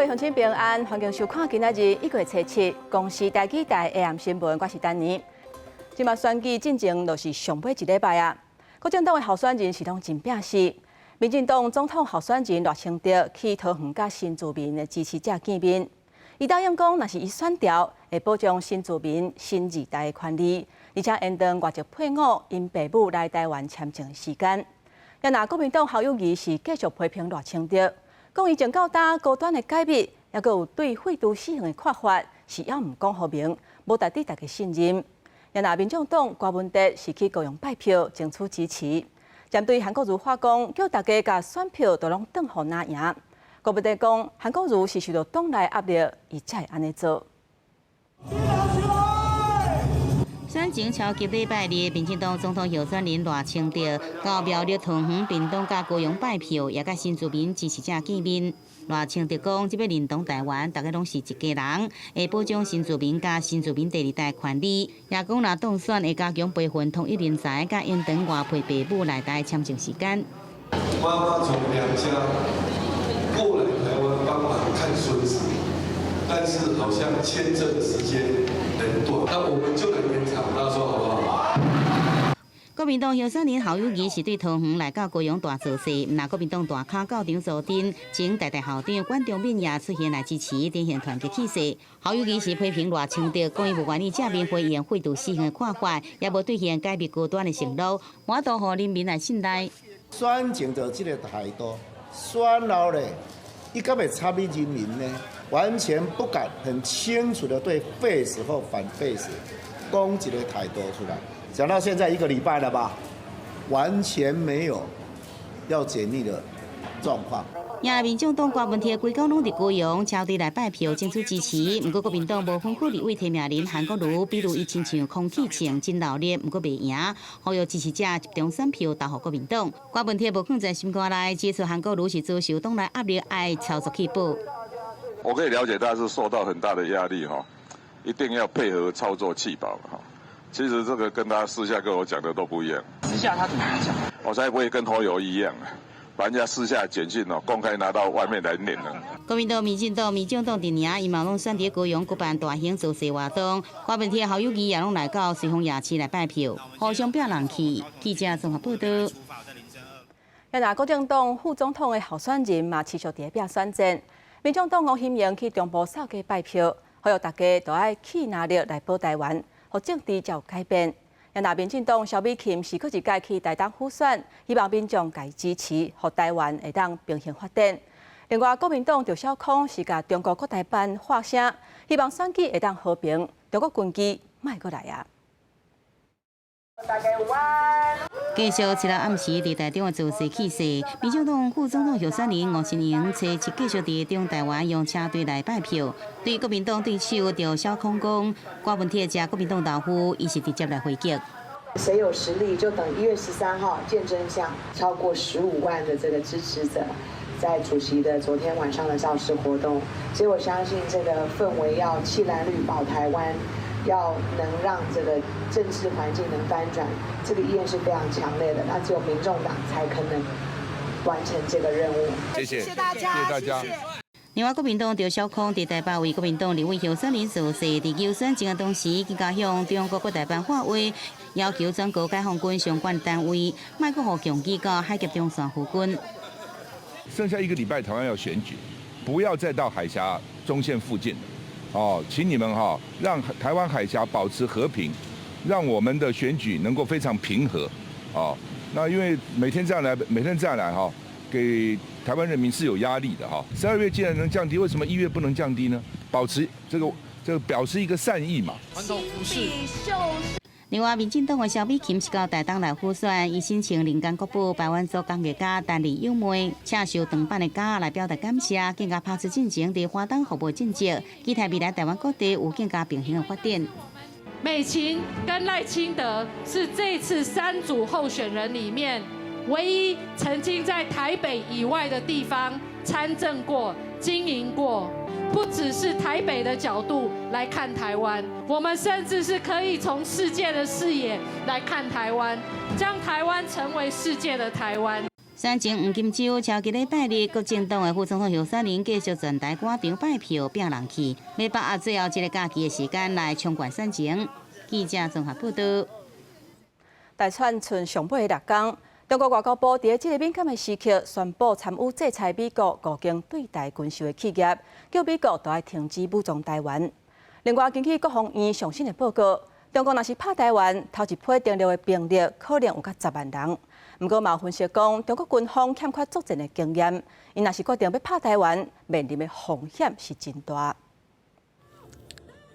位鄉親平安，歡迎收看今仔日1月初7公視台語台 AM 新聞，我是丹妮。這馬選舉進前就是上尾一禮拜啊，國政黨的候選人是攏真拚勢。民進黨總統候選人賴清德去桃園佮新住民的支持者見面，伊答應講，若是伊選著，會保障新住民新二代的權利，而且延長外籍配偶𪜶爸母來台灣簽證的時間。也若國民黨侯友宜是繼續批評賴清德，講伊從到今高端的解密，抑閣有對廢除死刑的看法，是猶毋講予明，無值得大家信任。也若民眾黨柯文哲是去高雄拜票，爭取支持。針對韓國瑜發講，叫大家共選票都攏轉予藍營。柯文哲講，韓國瑜是受到黨內壓力，伊才會按呢做。選前超級禮拜日，民進黨總統候選人賴清德到苗栗桃園、屏東佮高雄拜票，也佮新住民支持者見面。賴清德講，這擺認同台灣，大家攏是一家人，會保障新住民佮新住民第二代權利。也講若當選會加強培訓統一人才，佮延長外配爸母來台簽證時間。媽媽從娘家過來台灣幫忙看孫子，但是好像簽證時間很短，那我們就來延長，大家說好不好？國民黨候選人侯友宜是對桃園來到高雄大造勢，毋但國民黨大咖到場助陣，前台大校長管中閔也出現來支持，展現團結氣勢。侯友宜是批評賴清德，講伊無願意正面回應廢除死刑的看法，也無兌現解密高端的承諾，無法度予人民來信賴。選前就這個態度，選後咧，伊敢會插伊人民呢？完全不敢很清楚的對廢死或反廢死講一個態度出來。講到現在一個禮拜了吧，完全沒有要解密的狀況。也民眾黨郭文鐵規工攏佇高雄，車隊來拜票爭取支持。毋過國民黨無分區立委提名人韓國瑜，比如伊親像空氣槍真鬧熱，毋過袂贏，呼籲支持者集中選票投予國民黨。郭文鐵無囥在心肝內，指出韓國瑜是遭受黨內壓力，愛操作棄保。我可以了解，他是受到很大的壓力哈，一定要配合操作棄保哈。其實這個跟他私下跟我講的都不一樣。私下他怎麼講？我才不會跟侯友宜一樣，把人家私下簡訊哦公開拿到外面來念呢。國民黨、民進黨、民眾黨陣營，伊嘛攏選佇高雄舉辦大型造勢活動。郭文鐵、侯友宜也攏來到瑞豐夜市來拜票，互相拚人氣。記者綜合報道。也若國政黨副總統的候選人嘛，持續佇咧拚選戰。民眾黨吳欣盈去中部掃街拜票，呼籲大家都愛去拿力來保台灣，予政治才有改變。也若民進黨蕭美琴是閣一擺去台東輔選，希望民眾共伊支持，予台灣會當平衡發展。另外，國民黨趙小康是共中國國台辦喊聲，希望選舉會當和平，中國軍機莫閣來啊！大家午安。繼續7日暗時佇台中的造勢氣勢，民進黨副總統候選人吳欣盈初七繼續佇中台灣用車隊來拜票。對國民黨對手趙小康講，郭文鐵食國民黨豆腐，伊是直接來回擊。誰有實力就等1月13號見真相。超過15萬的這個支持者，在主席的昨天晚上的造勢活動，所以我相信這個氛圍要棄藍綠保台灣，要能讓這個政治環境能翻轉，這個意願是非常強烈的。那只有民眾黨才可能完成這個任務。謝謝，謝謝大家，謝謝大家。另外，國民黨趙小康佇台北為國民黨立委候選人造勢，佇求選情的同時，更加向中國國台辦喊話，要求全國解放軍相關單位莫閣予共機到海峽中線附近。剩下一個禮拜，台灣要選舉，不要再到海峽中線附近了。哦，請你們哈，讓台灣海峽保持和平，讓我們的選舉能夠非常平和。哦，那因為每天這樣來，每天這樣來哈，給台灣人民是有壓力的哈。12月既然能降低，為什麼1月不能降低呢？保持這個表示一個善意嘛。傳統服飾。另外，民進黨的蕭美琴是到台東來輔選，伊身穿林間國寶排灣族工藝家陳李友妹刺繡長版的夾來表達感謝，更加拍出進前佇花東服務政績，期待未來台灣各地有更加平衡的發展。美琴跟賴清德是這次三組候選人裡面唯一曾經在台北以外的地方參政過、經營過。不只是台北的角度來看台灣，我們甚至是可以從世界的視野來看台灣，將台灣成為世界的台灣。選情黃金週超級禮拜日，國政黨的副總統候選人繼續全台趕場拜票拚人氣，欲把握最後這个假期的時間來衝冠選情。記者綜合報道。大選賰上尾六工，中國外交部佇這个敏感的時刻宣布參與制裁美國五間對台軍售的企業，叫美國都愛停止武裝台灣。另外，根據國防院上新的報告，中國若是拍台灣，頭一批登陸的兵力可能有到10萬人。毋過，嘛有分析講，中國軍方欠缺作戰的經驗，𪜶若是決定欲拍台灣，面臨的風險是真大。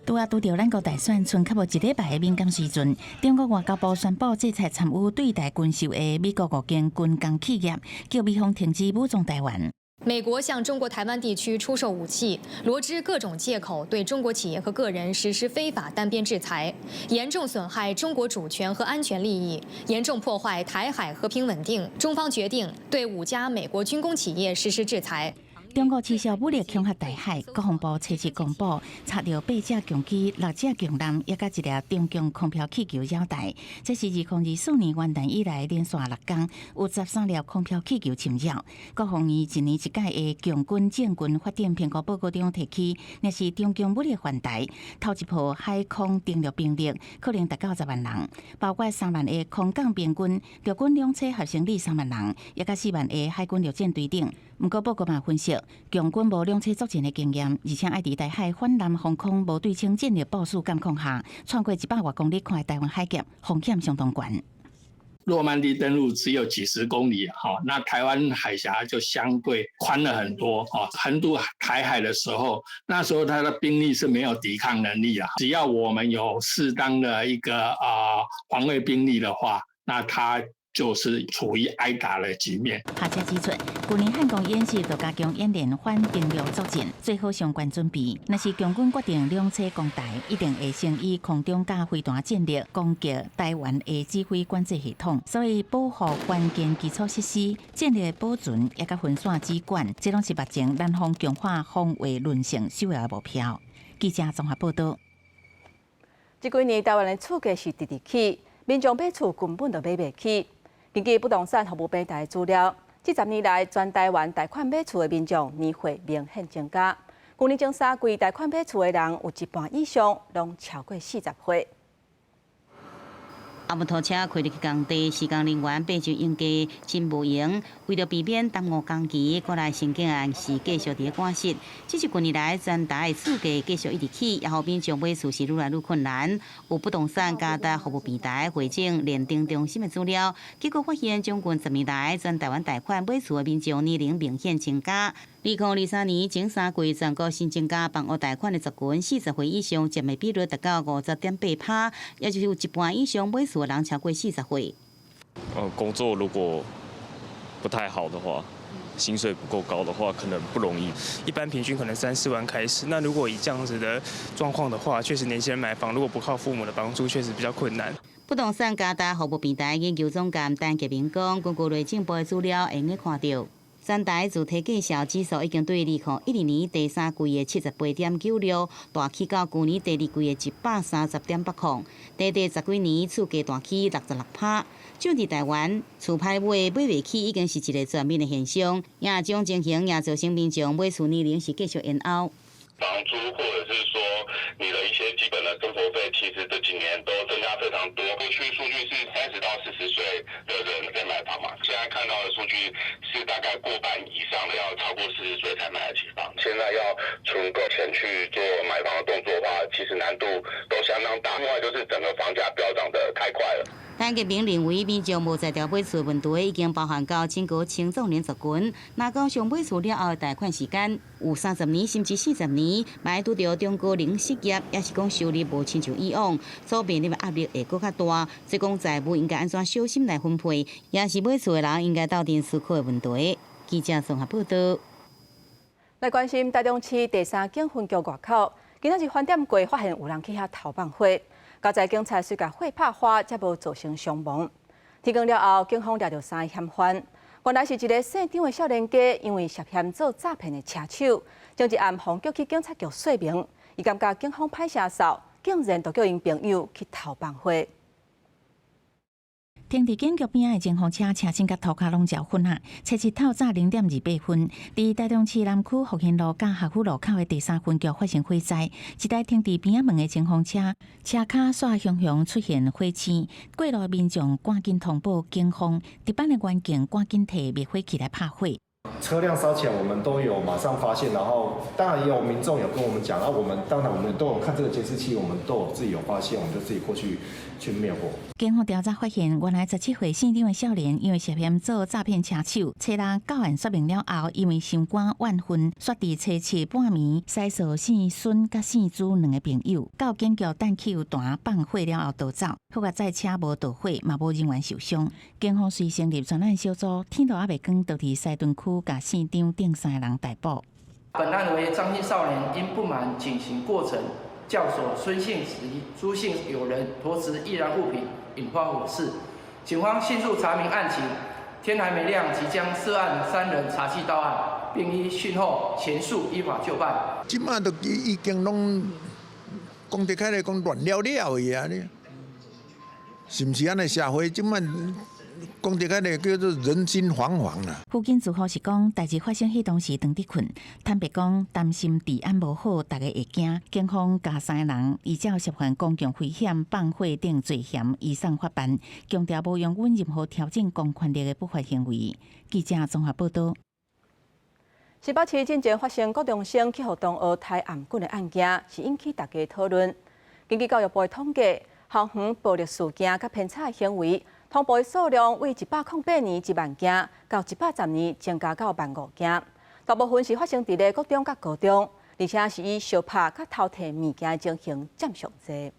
拄仔拄著咱國大選賰較無一禮拜的敏感時陣，中國外交部宣布制裁參與對台軍售的美國五間軍工企業，叫美方停止武裝台灣。美國向中國台灣地區出售武器，羅織各種借口對中國企業和個人實施非法單邊制裁，嚴重損害中國主權和安全利益，嚴重破壞台海和平穩定。中方決定對五家美國軍工企業實施制裁。中國持續武力恐嚇台海，國防部初七公布查著八架共機、六架共艦，抑佮一粒中共空飄氣球繞台。這是2024年元旦以來連續六工有13粒空飄氣球侵擾。國防院一年一屆的共軍政軍發展評估報告中提起，若是中共武力犯台，頭一波海空登陸兵力可能達到10萬人，包括3萬个空降兵軍、陸軍兩棲合成旅3萬人，抑佮4萬个海軍陸戰隊等。毋過報告嘛分析，共軍無兩棲作戰的經驗，而且愛佇台海反艦防空無對稱戰力部署狀況下，竄過100外公里寬的台灣海峽，風險相當懸。諾曼底登陸只有幾十公里，哈，那台灣海峽就相對寬了很多，哈。橫渡台海的時候，那時候他的兵力是沒有抵抗能力啊。只要我們有適當的一個防衛兵力的話，那他就是處於挨打的局面。學者指出，舊年漢光演習就加強演練反登陸作戰，做好相關準備。若是共軍決定兩棲攻台，一定會先以空中佮飛彈戰力攻擊台灣的指揮管制系統。所以保護關鍵基礎設施、戰力保存，抑佮分散指管，這攏是目前南方強化防衛韌性首要的目標。記者綜合報道。這幾年台灣的厝價是直直起，民眾買厝根本就買袂起。根據不動產服務平台的資料，這10年來全台灣貸款買厝的民眾年歲明顯增加。舊年前三季貸款買厝的人有一半以上攏超過40歲。阿摩托車開入去工地，施工人員爬上鷹架真無閒。為著避免耽誤工期，過來申請案是繼續佇咧趕時。只是近年來全台的厝價繼續一直起，也予民眾買厝是愈來愈困難。有不動產價值服務平台匯整聯登中心的資料，結果發現，將近10年來全台灣貸款買厝的民眾年齡明顯增加。2023年前三季全國新增加房屋貸款的族群，40歲以上佔的比率達到50.8%，也就是有一半以上買厝的人超過40歲。工作如果不太好的話，薪水不夠高的話，可能不容易。一般平均可能三四萬開始。那如果以這樣子的狀況的話，確實年輕人買房如果不靠父母的幫助，確實比較困難。不動產價值服務平台研究總監陳杰明講，根據內政部的資料，會用看著。全台住宅價數指數已經對2012年第三季的78.96，大起到舊年第二季的130.80，短短十幾年厝價大起66%。就佇台灣，厝歹買買袂起已經是一個全面的現象，這種情形也造成民眾買厝年齡是繼續延後。房租或者是說你的一些基本的生活費，其實這幾年都增加非常多。過去數據是30到40歲的人在買房嘛，現在看到的數據是大概過半以上的要超過40歲才買得起房。現在要存夠錢去做買房的動作的話，其實難度都相當大。另外就是整個房價飆漲得太快了。陳杰明認為，民眾無才調買厝問題已經包含到整個青壯年族群。若講上買厝了後的貸款時間有30年甚至40年，嘛拄著中高齡失業，抑是講收入無親像以往，所面臨的壓力會閣較大。所以講債務應該按怎小心來分配，也是買厝的人應該鬥陣思考的問題。記者綜合報道。來關心台中市第三警分局外口，今仔日飯點過發現有人去遐偷放火。佳哉警察雖共火拍花，才無造成傷亡。天光了後，警方掠著三个嫌犯。原來是一个姓張的少年家，因為涉嫌做詐騙的車手，前一暗予叫去警察局說明，伊感覺警方歹相掃，竟然就叫𪜶朋友去偷放火。停佇警局邊仔的偵風車車身佮塗跤攏焦粉啊！初七透早0點28分，佇台中市南區復興路佮學府路口的第三分局發生火災，一台停佇邊仔門的偵風車車跤煞熊熊出現火星，過路的民眾趕緊通報警方，值班的員警趕緊提滅火器來拍火。車輛燒起來，我們都有馬上發現，然後當然也有民眾有跟我們講，然後我們當然我們都有看這個監視器，我們都有自己有發現，我們就自己過去去滅火。警方調查發現，原來17歲姓張的少年因為涉嫌做詐騙車手，初六到案說明了後，因為傷肝怨恨，煞佇初七半暝，師嫂姓孫佮姓朱兩个朋友到警局等汽油彈放火了後逃走，好佳哉車無著火，嘛無人員受傷。警方隨成立專案小組，天都猶未光，就佇西屯區共姓張等三个人逮捕。本案為張姓少年因不滿絞刑過程，教唆孫姓及朱姓友人投擲易燃物品，引發火勢。警方迅速查明案情，天還沒亮即將涉案三人查緝到案，並依訊後全數依法就辦。這馬都已經攏講得開來講亂了了去啊！你是毋是按呢社會這馬講得開來叫做人心惶惶啦。輔警自豪是講，代誌發生彼當時當佇睏，坦白講擔心治安無好，逐家會驚。警方共三个人依照涉犯公共危險、放火等罪嫌移送法辦，強調無容忍任何挑戰公權力的不法行為。記者綜合報導。新北市進前發生高中生去予同學刣頷頸的案件，是引起大家討論。根據教育部的統計，校園暴力事件佮偏差的行為，通報的數量為108年1萬件，到110年增加到萬5件。大部分是發生佇咧國中佮高中，而且是以相拍佮偷提物件的情形佔上濟。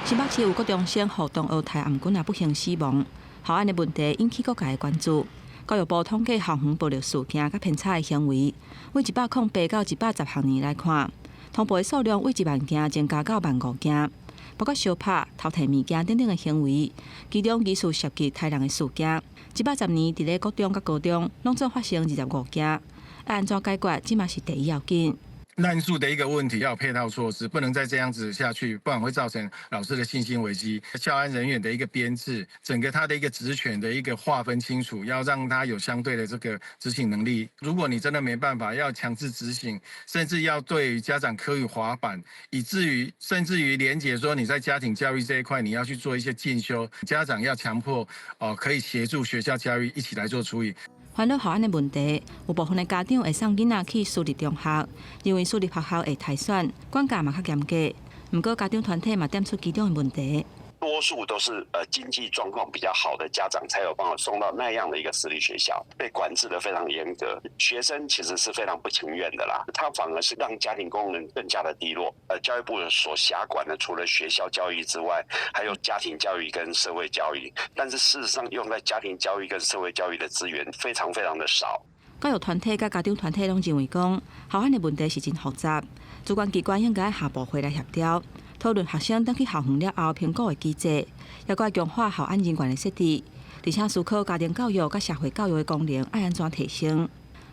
新北市有國中生予同學刣頷頸也不幸死亡，校安的問題引起各界的關注。教育部統計校園暴力事件佮偏差的行為，為108到110學年來看，通報的數量為1萬件增加到萬5件，包括相拍、偷提物件等等的行為，其中疑似涉及刣人的事件，110年佇咧國中佮高中攏總發生25件，欲按怎解決，這嘛是第一要緊。濫訴的一個問題要有配套措施，不能再這樣子下去，不然會造成老師的信心危機。教安人員的一個編制，整個他的一個職權的一個劃分清楚，要讓他有相對的這個執行能力。如果你真的沒辦法，要強制執行，甚至要對家長課以罰鍰，以至於甚至於連結說你在家庭教育這一塊，你要去做一些進修，家長要強迫哦，可以協助學校教育一起來做處理。煩惱校安的問題，有部分的家長會送囡仔去私立中學，認為私立學校會篩選，管教嘛較嚴格。毋過家長團體嘛點出其中的問題。多數都是經濟狀況比較好的家長才有辦法送到那樣的一個私立學校，被管制得非常嚴格，學生其實是非常不情願的啦。他反而是讓家庭功能更加的低落。教育部所轄管的除了學校教育之外，還有家庭教育跟社會教育，但是事實上用在家庭教育跟社會教育的資源非常非常的少。教育團體佮家長團體攏認為講，校安的問題是真複雜，主管機關應該下部會來協調。討論學生轉去校園了後評估的機制，抑閣強化校安人員的設置，而且思考家庭教育佮社會教育的功能愛按怎提升。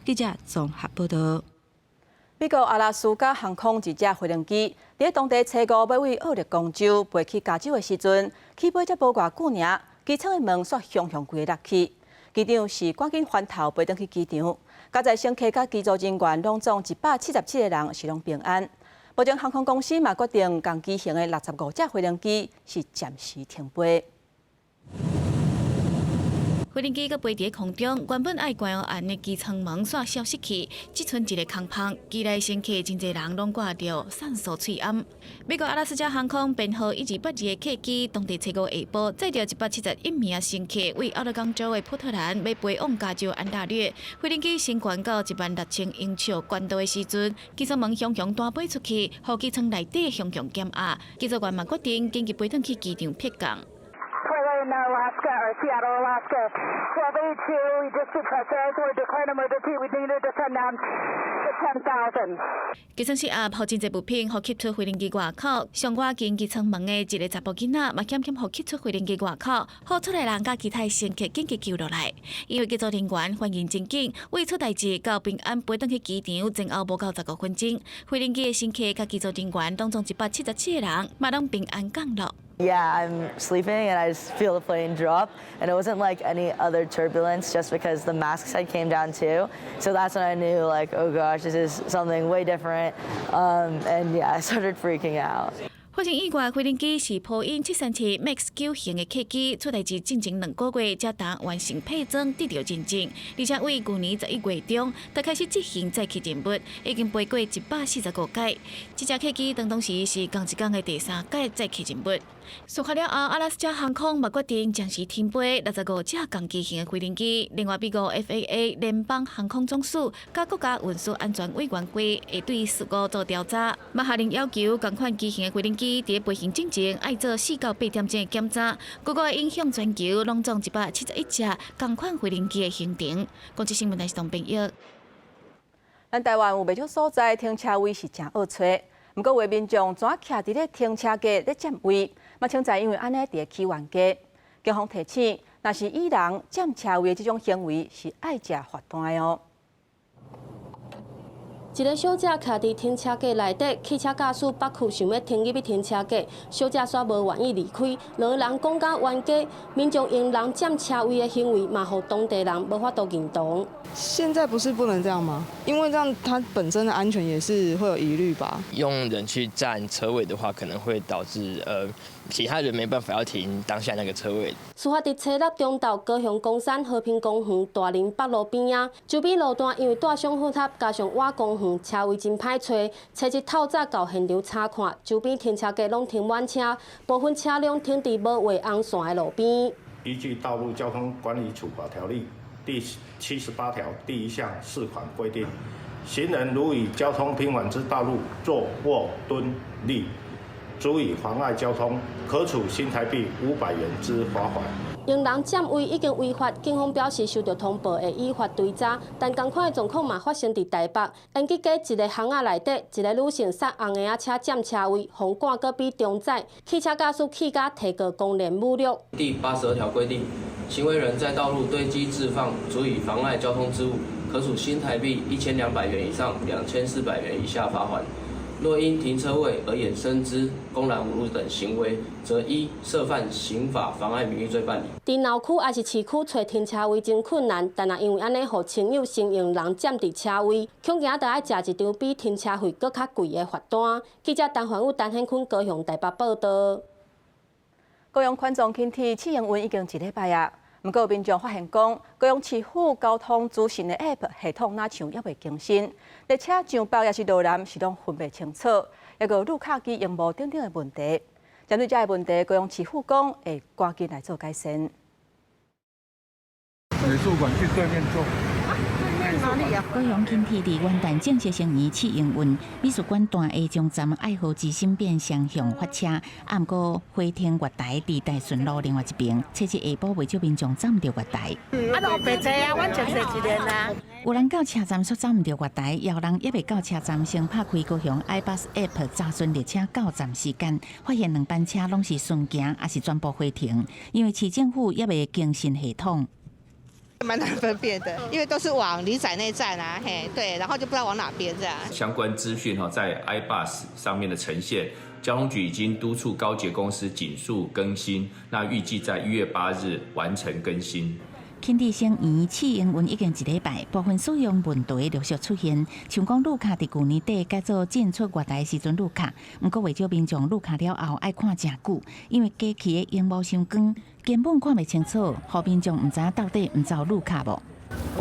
記者綜合報導。美國阿拉斯加航空一架飛行機，佇當地初五欲為奧勒岡州飛去加州的時陣，起飛才無偌久爾，機艙的門煞雄雄規个落去，機長是趕緊翻頭飛轉去機場，佳哉乘客佮機組人員攏總177個人是攏平安。目前航空公司嘛決定，仝機型的65架飛行機是暫時停飛。飛行機閣飛佇空中，原本愛關按的機艙門煞消失去，只賰一个空縫。機內乘客真濟人攏掛著酸素喙罨。美國阿拉斯加航空編號1282的客機，當地初五下晡載著171名乘客，為奧勒岡州的波特蘭欲飛往加州安大略。飛行機升懸到16,000英尺高度的時陣，機艙門雄雄彈飛出去，予機艙內底雄雄減壓。機組員嘛決定緊急飛轉去機場迫降。 Alaska or Seattle, Alaska. 1282, we just depressurized. We're declared emergency. We need to descend down to 10,000. 機艙失壓，予真濟物品予吸出飛行機外口。上倚近機艙門的一个查埔囡仔嘛，險險予吸出飛行機外口，予厝內人佮其他乘客緊急救落來。因為機組人員反應真緊，為出代誌到平安飛轉去機場前後無夠15分鐘，飛行機的乘客佮機組人員當中177個人嘛攏平安降落。Yeah, I'm sleeping and I just feel the plane drop, and it wasn't like any other turbulence, just because the masks had came down too. So that's when I knew, like, oh gosh, this is something way different. And yeah, I started freaking out. 發生意外飛行機是波音737 MAX 9型的客機，出代誌進前2個月才當完成配裝得著認證，而且為舊年11月中就開始執行載客任務，已經飛過145屆。這架客機當時是仝一工的第三擺載客任務。事發了後，阿拉斯加航空嘛決定暫時停飛65架仝機型的飛行機。另外，美國 FAA 聯邦航空總署佮國家運輸安全委員會會對事故做調查，嘛下令要求仝款機型的飛行機佇飛行進前愛做4到8點鐘的檢查。估計影響全球攏總171架仝款飛行機的行程。公視新聞台是董編譯。咱台灣有袂少所在停車位是誠惡揣，毋過有的民眾專徛佇咧停車格咧佔位，嘛常在因為按呢佇咧起冤家。警方提醒，若是予人佔車位的這種行為，是愛食罰單的哦。一个小姐徛佇停車格內底，汽車駕駛北區想欲停入去停車格，小姐煞無願意離開，兩个人講甲冤家，民眾用人佔車位的行為，嘛予當地人無法度認同。現在不是不能這樣嗎？因為這樣他本身的安全也是會有疑慮吧。用人去佔車位的話，可能會導致其他人沒辦法要停當下那個車位。事發佇初六中晝，高雄岡山和平公園大林北路邊仔，周邊路段因為大商混合加上倚公園，車位真歹揣。初一透早到現場查看，周邊停車格攏停滿車，部分車輛停佇無畫紅線的路邊。依據《道路交通管理處罰條例》第78條第1項4款規定，行人如於交通頻繁之道路坐、臥、蹲、立，足以妨礙交通，可處新台幣500元之罰款。用人佔位已經違法，警方表示收到通報會依法追查。但仝款的狀況嘛發生佇台北，延吉街一个巷仔內底，一个女性剎紅嬰仔車佔車位，予趕閣比重載，汽車駕駛氣甲提告公然侮辱。第82條規定，行為人在道路堆積置放足以妨礙交通之物，可處新台幣1200元以上2400元以下罰鍰。若因停車位而衍生之公然侮辱等行為，則依涉犯刑法妨礙名譽罪辦理。佇鬧區抑是市區揣停車位真困難，但若因為按呢，予親友先用人佔佇車位，恐驚著愛食一張比停車費閣較貴的罰單。記者陳環宇、陳顯坤高雄台北報導。高雄環狀輕鐵試營運已經一禮拜啊，毋過民眾發現講，高雄市府交通資訊的 App 系統若像猶未更新，列車上北抑是落南是攏分袂清楚，抑閣有魯卡機螢幕等等的問題。針對這个問題，高雄市府講會趕緊來做改善。美術館去對面坐。高雄輕鐵佇元旦正式成年試營運，美術館大下終站愛河之心變雙向發車，啊，毋過回停月台佇大順路另外一邊，初一下晡袂少民眾站著月台。啊，都白坐啊，阮全坐一年啊。有人到車站煞走毋著月台，也有人猶未到車站先拍開高雄 iBus App 查詢列車到站時間，發現兩班車攏是順行，抑是全部回停，因為市政府猶未更新系統。蠻難分辨的，因為都是往里仔內站啊，嘿，對，然後就不知道往哪邊這樣。相關資訊哈，在 iBus 上面的呈現，交通局已經督促高捷公司緊速更新，那預計在1月8日完成更新。輕鐵升圓試營運已經一禮拜，部分使用問題陸續出現，像講魯卡佇舊年底改做進出月台時陣魯卡，毋過袂少民眾魯卡了後愛看誠久，因為機器的螢幕傷光，根本看袂清楚，予民眾毋知影到底毋走魯卡無。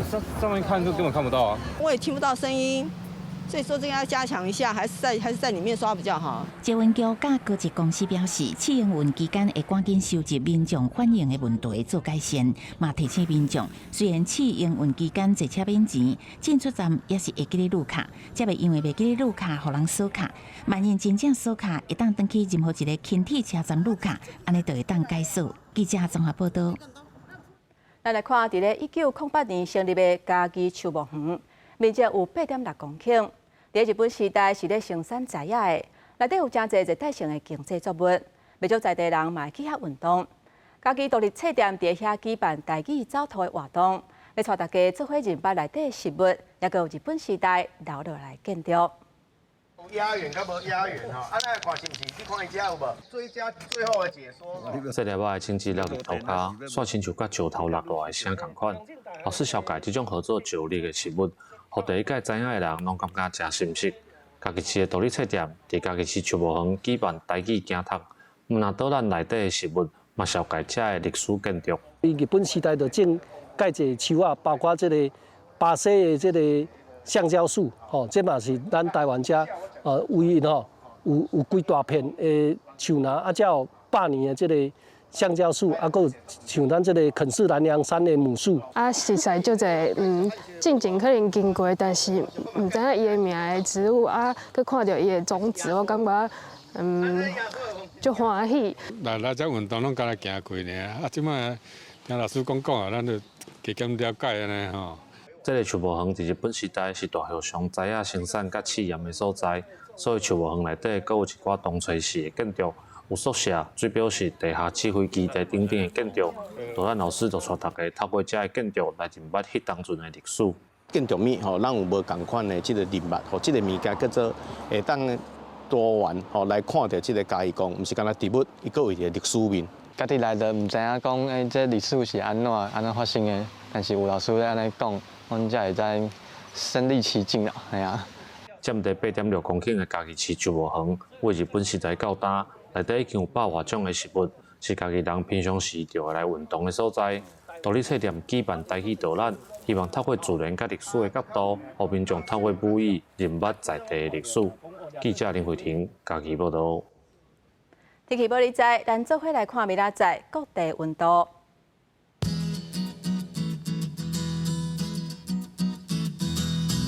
上上面看就根本看不到啊！我也聽不到聲音，所以說這個要加強一下，還是在裡面刷比較好。捷運局佮高捷公司表示，試營運期間會趕緊收集民眾反映的問題做改善，嘛提醒民眾，雖然試營運期間坐車免錢，進出站也是會記咧魯卡，才袂因為袂記咧魯卡，予人鎖卡。萬一真正鎖卡，會當轉去任何一个輕鐵車站魯卡，按呢就會當解鎖。記者綜合報導。咱來看，佇咧1908年成立的嘉義樹木園，面積有8.6公頃。佇日本時代是咧生產材仔的，內底有誠濟熱帶性的經濟作物，袂少在地人嘛會去遐運動。嘉義獨立冊店佇遐舉辦台語走圖的活動，欲帶大家做伙認捌內底的食物，抑閣有日本時代留落來建築。押韻佮無押韻吼，啊，咱來看是毋是？你看伊遮有無？追加最後的解說。這粒仔的種子落佇塗跤，煞親像佮石頭落落來聲仝款。老師紹介這種號做石栗的食物，予第一擺知影的人攏感覺誠心適。嘉義市的圖理冊店佇嘉義市樹木園舉辦台語行讀，毋但導覽內底的食物，嘛紹介遮的歷史建築。日本時代就種蓋濟樹仔，包括這個巴西的這個橡膠樹，吼，這嘛是咱台灣遮唯一吼有幾大片的樹林，啊，才有百年的這個橡膠樹，啊，閣有像咱這個肯氏南洋杉的母樹。啊，實在足濟，進前可能經過，但是毋知影伊的名的植物，啊，閣看著伊的種子，我感覺足歡喜。來來遮運動攏敢若行過爾，啊，這擺聽老師講講啊，咱就加減了解按呢吼。這个樹木園佇日本時代是大和尚栽仔生產佮試驗的所在，所以樹木園內底閣有一寡當初時的建築，有宿舍、水表室、地下指揮基地等等的建築。導覽老師就帶大家透過遮的建築來認捌彼當陣的歷史。建築物吼，咱有無仝款的這个認捌，吼，這个物件叫做會當多元吼來看著這个嘉義港，毋是干焦植物，伊閣有一个歷史面。家己來就毋知影講，欸，這歷史是按怎按怎發生的，但是有老師咧按呢講，阮才會知身歷其境啦，嘿啊。佔地8.6公頃的嘉義市植物園，為日本時代到今，內底已經有百外種的食物，是嘉義人平常時就會來運動的所在。圖理冊店舉辦台語導覽，希望透過自然佮歷史的角度，予民眾透過母語認捌在地的歷史。記者林慧婷嘉義報導。天氣報你知，咱做伙來看明仔載各地溫度。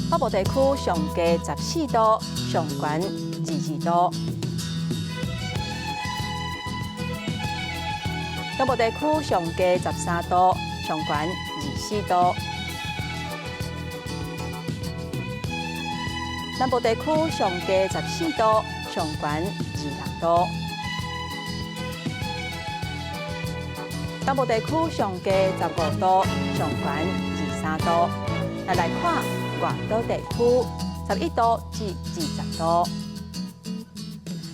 北部地區上低14度，上懸22度。東部地區上低13度，上懸24度。南部地區上低14度，上懸26度。東部地區上低15度，上懸23度。咱來看外島地區11度至20度。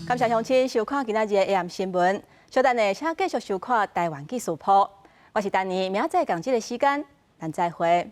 感謝鄉親收看今仔日的 AM 新聞，稍等下請繼續收看台灣記事簿。我是丹妮，明仔載仝這个時間，咱再會。